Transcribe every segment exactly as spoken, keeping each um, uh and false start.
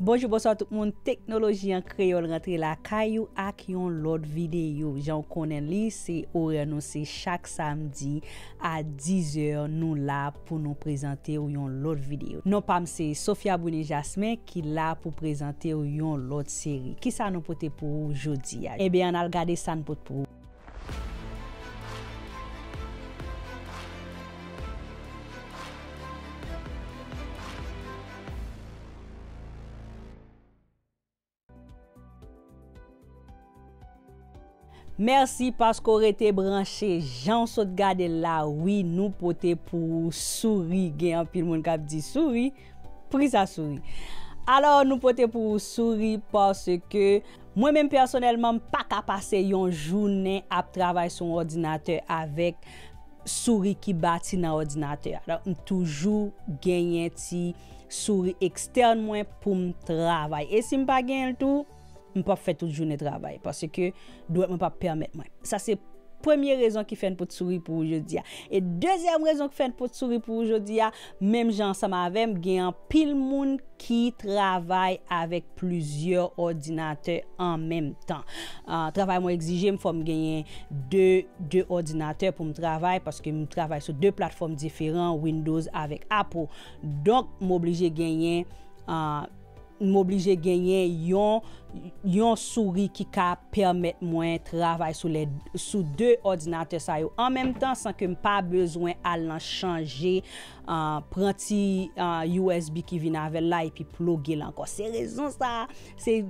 Bonjou, bonswa tout moun. Teknoloji an Kreyòl rantre lakay ou ak yon lòt videyo. Jan w konnen li, se orè nou, se chak samdi a dizè, nou la pou nou prezante w yon lòt videyo. Non pa m se Sophia Brunet Jasmin ki la pou prezante w yon lòt seri. Kisa nou pote pou ou jodi a? Ebyen, ann al gade sa n pot pou ou. Mèsi paske w rete branche. Jan w sot gade l la, wi, nou pote pou ou souri. Gen anpil moun k ap di souri. Poukisa souri? Alò, nou pote pou ou souri paske mwen menm pèsonèlman, m pa ka pase yon jounen ap travay sou yon òdinatè avèk souri ki bati nan òdinatè a. Donk, m toujou genyen ti souri ekstèn mwen pou m travay. E si m pa genyen l tou, m p ap fè tout jounen travay, paske dwèt mwen p ap pèmèt mwen. Sa se premye rezon ki fè n pot souri pou ou jodi a. E dezyèm rezon ki fè n pot souri pou ou jodi a, menm jan ansanm avè m, gen anpil moun ki travay avèk plizyè òdinatè an menm tan. Ah, travay mwen egzije m, fò m genyen de, de òdinatè pou m travay, paske m travay sou de platfòm diferan, Windows avèk Apple. Donk, m oblije genyen, ah, m oblije genyen yon, yon souri ki ka pèmèt mwen travay sou lè, sou de òdinatè sa yo an menm tan, san ke m pa bezwen al nan chanje, ah, pran ti, ah, U S B ki vin avè l la epi ploge l ankò. Se rezon sa, se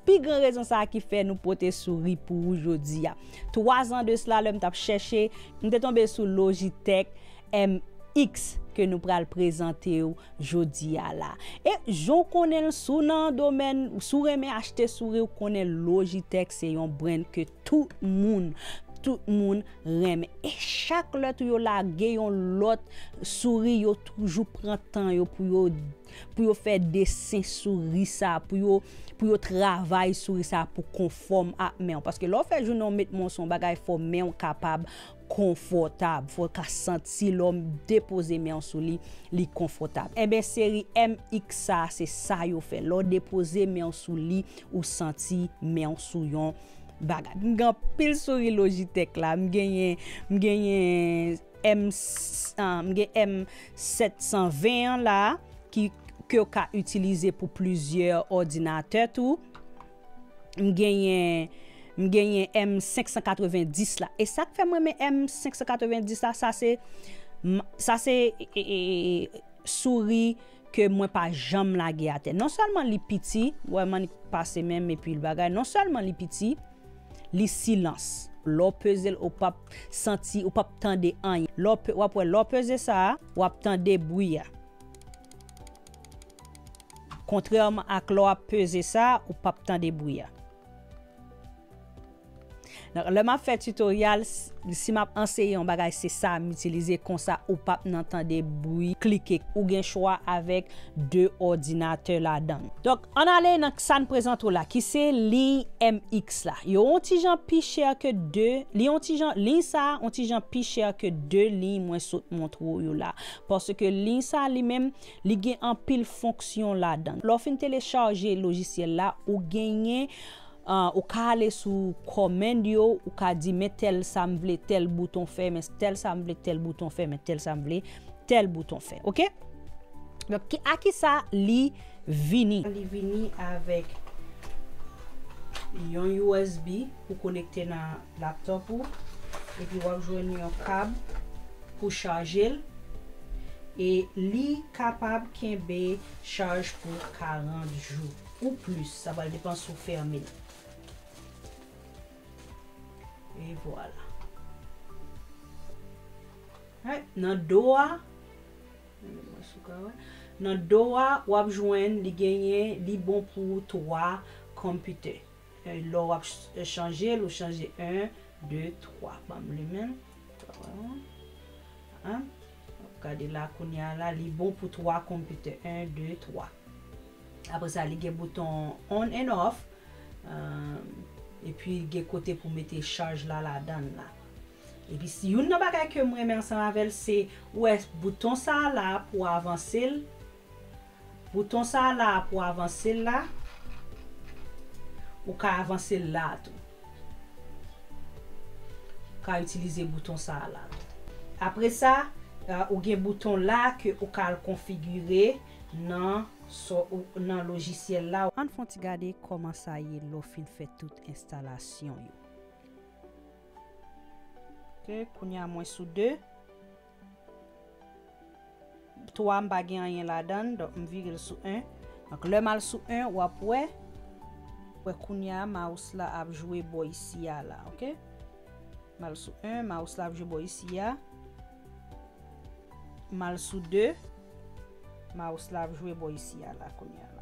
pi gran rezon sa ki fè nou pote souri pou ou jodi a. Twa zan de sila, lè m t ap chèche, m te tonbe sou Logitech M X ke nou pral prezante w jodi a la. E jan w konnen l, si w nan domèn, si w renmen achte souri, w konnen Logitech se yon brand ke tout moun, tout moun renmen. E chak lè tou yo lage yon lòt souri, yo toujou pran tan yo pou yo, pou yo fè desen souri sa, pou yo, pou yo travay souri sa pou konfòm ak men w. Paske lè w fè jounen w met men w sou yon bagay, fò men w kapab konfòtab. Fò w ka santi lè w depoze men w sou li, li konfòtab. Enben, seri M X sa, se sa yo fè. Lè w depoze men w sou li, ou santi men w sou yon bagay. M gen anpil souri Logitech la. M genyen, m genyen M, ah, m gen M sèt san ven an la, ki, ke w ka itilize pou plizyè òdinatè tou. M genyen, m genyen M senk san katrevenndis la. E sa k fè m renmen M senk san katrevenndis la, sa se, m, sa se, e, e, e, souri ke mwen pa janm lage atè. Non sèlman li piti, w wè mannik pase menm epi l bagay, non sèlman li piti, li silans. Lè w peze l, ou p ap santi, ou p ap tande anyen. Lè w pe-, w ap wè, lè w peze sa a, w ap tande bwi a. Kontrèman ak lè w ap peze sa, ou p ap tande bwi a. Donk, lè m ap fè tutorial, s-, si m ap anseye yon bagay, se sa m itilize, konsa ou p ap nan tande bwi klike. Ou gen chwa avèk de òdinatè ladan l. Donk, ann ale nan sa n prezante w la, ki se liy M X la. Yo yon ti jan pi chè ke de, li yon ti jan, liy sa a, yon ti jan pi chè ke de liy mwen sot montre w yo la. Paske liy sa a li menm, li gen anpil fonksyon ladan l. Lè w fin telechaje lojisyèl la, ou genyen, ah, ou ka ale sou command yo, ou ka di, men tèl sa m vle tèl bouton fè, men tèl sa m vle tèl bouton fè, men tèl sa m vle tèl bouton fè. Oke? Donk, ki, a ki sa li vini? Li vini avèk yon U S B pou konekte nan laptop ou, epi w ap jwenn yon kab pou chaje l, e li kapab kenbe chaj pou karant jou ou plis, sa pral depann si w fèmen l. E vwala. Nan do a, nan do a, w ap jwenn li genyen, li bon pou twa konpitè. Lè w ap ch-, chanje l, ou chanje en, de, twa. Ban m limen l. Gade la, kounye a la, li bon pou twa konpitè. En, de, twa. Apre sa, li gen bouton on and off. Epi, gen kote pou mete chaj la ladan l la. Epi, si youn nan bagay ke m renmen ansanm avè l, se, ou wè, bouton sa a la, pou w avanse l, Bouton sa a la pou avanse l la, ou ka avanse l la tou. Ou ka itilize bouton sa a la tou. Apre sa, euh, ou gen bouton la ke ou ka al konfigire nan, nan lojisyèl la. Ann fè yon ti gade kòman sa ye lè w fin fè tout enstalasyon yo. Ok, kounye a mwen sou de. Twa m pa gen anyen ladan l, donk m vire l sou en. Donk lè m al sou en, w ap wè, wè kounye a mouse la ap jwe bò isi a la, ok? M al sou en, mouse la ap jwe bò isi a. M al sou de, mouse la ap jwe bò isi a la kounye a la.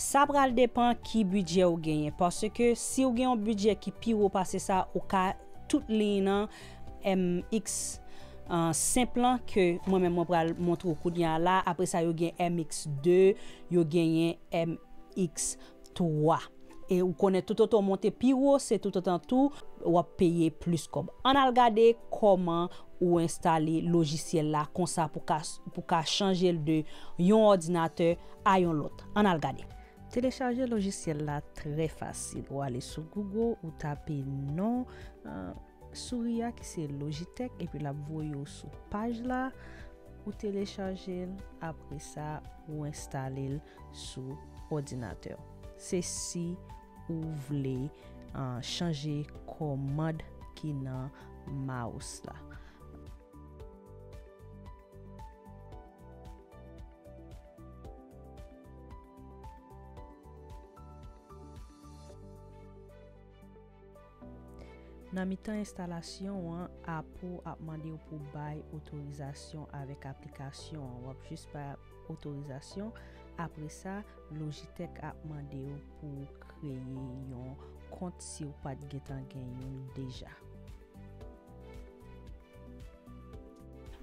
Sa pral depann ki bidjè ou genyen, paske si ou gen yon bidjè ki pi wo pase sa, ou ka tout liy nan M X, uh, senp lan ke mwen menm mwen pral montre w kounye a la. Apre sa, yo gen M X de, yo genyen M X twa. E ou konnen toutotan w monte pi wo, se toutotan tou w ap peye plis kòb. Ann al gade kòman ou enstale lojisyèl la konsa pou ka, pou ka chanje l de yon òdinatè a yon lòt. Ann al gade. Telechaje lojisyèl la trè fasil. Ou ale sou Google, ou tape non, uh, souri a ki se Logitech, epi l ap voye w sou paj la, ou telechaje l, apre sa, ou enstale l sou òdinatè w. Se si ou vle, uh, chanje kòmand ki nan mouse la. Nan mitan enstalasyon an, Apple ap mande w pou bay otorizasyon avèk aplikasyon an. W ap jis bay otorizasyon. Apre sa, Logitech ap mande w pou w kreye yon kont si w pa t gentan gen youn deja.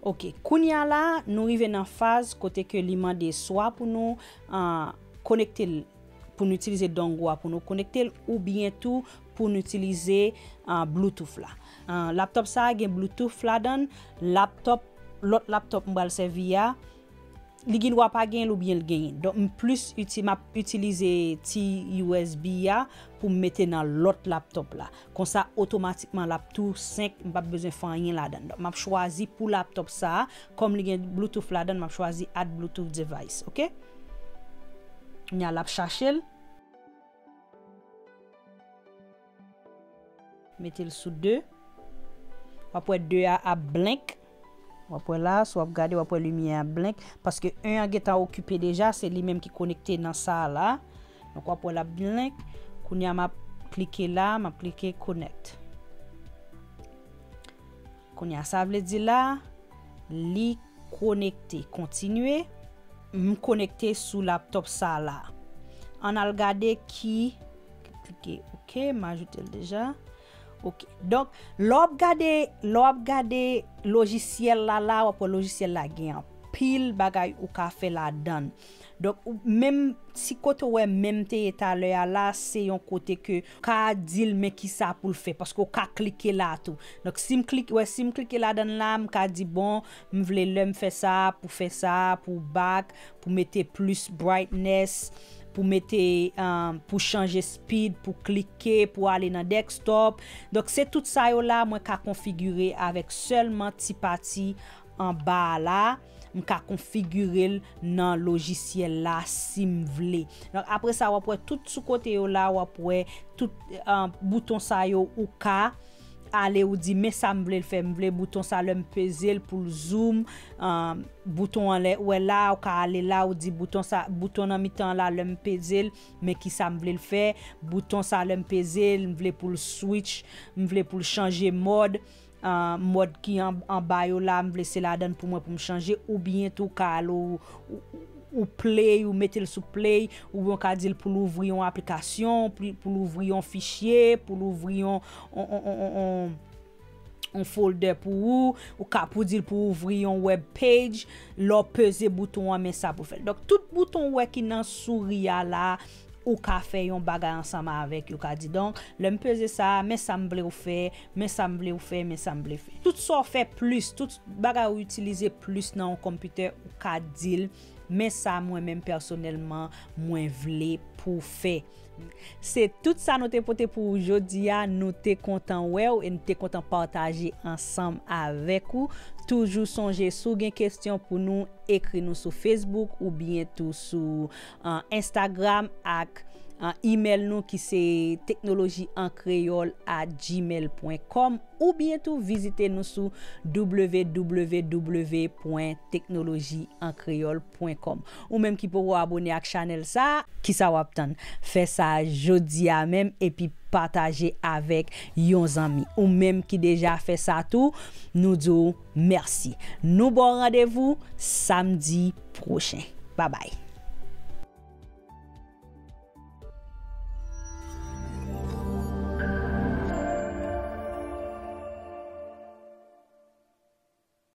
Ok, kounye a la, nou rive nan faz kote ke li mande swa pou nou, ah, konekte l, pou nou itilize dongle a pou nou konekte l, oubyen tou pou nou itilize, ah, Bluetooth la. Ah, laptop sa a gen Bluetooth ladan l, laptop, lòt laptop m pral sèvi a, li gen dwa pa gen l oubyen l genyen. Donk, m plis iti-, m ap itilize ti U S B a pou m mete nan lòt laptop la. Konsa, otomatikman, l ap tou senk, m p ap bezwen fè anyen ladan l. Donk, m ap chwazi pou laptop sa a, kòm li gen Bluetooth ladan l, m ap chwazi add Bluetooth device, ok? Kounye a, l ap chache l. Mete l sou de. W ap wè de a ap blank. W ap wè la, si w ap gade, w ap wè limyè a blank. Paske en an gentan okipe deja, se li menm ki konekte nan sa a la. Donk, w ap wè l ap blank. Kounye a, m ap klike la, m ap klike connect. Kounye a, sa vle di la, li konekte. Kontinye. M konekte sou laptop sa a la. Ann al gade ki, klike, ok, m ajoute l deja. Ok. Donk, lè w ap gade, lè w ap gade lojisyèl la la, w ap wè lojisyèl la gen anpil bagay ou ka fè ladan l. Donk, ou, menm ti kote w wè menm te ye talè a la, se yon kote ke ou ka di l men kisa pou l fè, paske ou ka klike la tou. Donk, si m klike, wè, si m klike ladan l la, m ka di, bon, m vle lè m fè sa, pou fè sa, pou back, pou mete plis brightness, pou mete, um, pou chanje speed, pou klike, pou ale nan desktop. Donk, se tout sa yo la, mwen ka konfigire avèk sèlman ti pati anba a la. M ka konfigire l nan lojisyèl la si m vle. Donk, apre sa, w ap wè tout sou kote yo la, w ap wè tout, uh, bouton sa yo ou ka ale, ou di, men sa m vle l fè, m vle bouton sa lè m peze l pou l zoom, ah, bouton anlè, ou wè la, ou ka ale la, ou di bouton sa, bouton nan mitan la, lè m peze l, men kisa m vle l fè, bouton sa lè m peze l, m vle pou l switch, m vle pou l chanje mòd, ah, mòd ki an, anba yo la, m vle se ladan l pou mwen pou m chanje, oubyen tou ou ka ale ou, ou, ou play, ou mete l sou play, oubyen ou ka di l pou l ouvri yon aplikasyon, pou, pou l ouvri yon fichye, pou l ouvri yon, yon, yon, yon, yon, yon folder pou ou, ou ka pou di l pou ouvri yon web page, lè w peze bouton an, men sa pou fè l. Donk, tout bouton ou wè ki nan souri a la, ou ka fè yon bagay ansanm avèk yo, ka di, donk, lè m peze sa, men sa m vle w fè, men sa m vle w fè, men sa m vle fè. Tout sa w fè plis, tout bagay ou itilize plis nan yon konpitè, ou ka di l, men sa mwen menm pèsonèlman, mwen vle pou w fè. Se tout sa nou te pote pou ou jodi a. Nou te kontan wè w e nou te kontan pataje ansanm avèk ou. Toujou sonje, si w gen kesyon pou nou, ekri nou sou Facebook oubyen tou sou, uh, Instagram ak, uh, email nou ki se teknoloji an kreyòl at gmail pwen kòm oubyen tou vizite nou sou w w w pwen teknoloji an kreyòl pwen kòm. Ou menm ki poko abone ak chanèl sa, kisa w ap tann? Fè sa jodi a menm epi pataje avèk yon zanmi. Ou menm ki deja fè sa tou, nou di w mèsi. Nou ba w randevou samdi pwochen. Babay.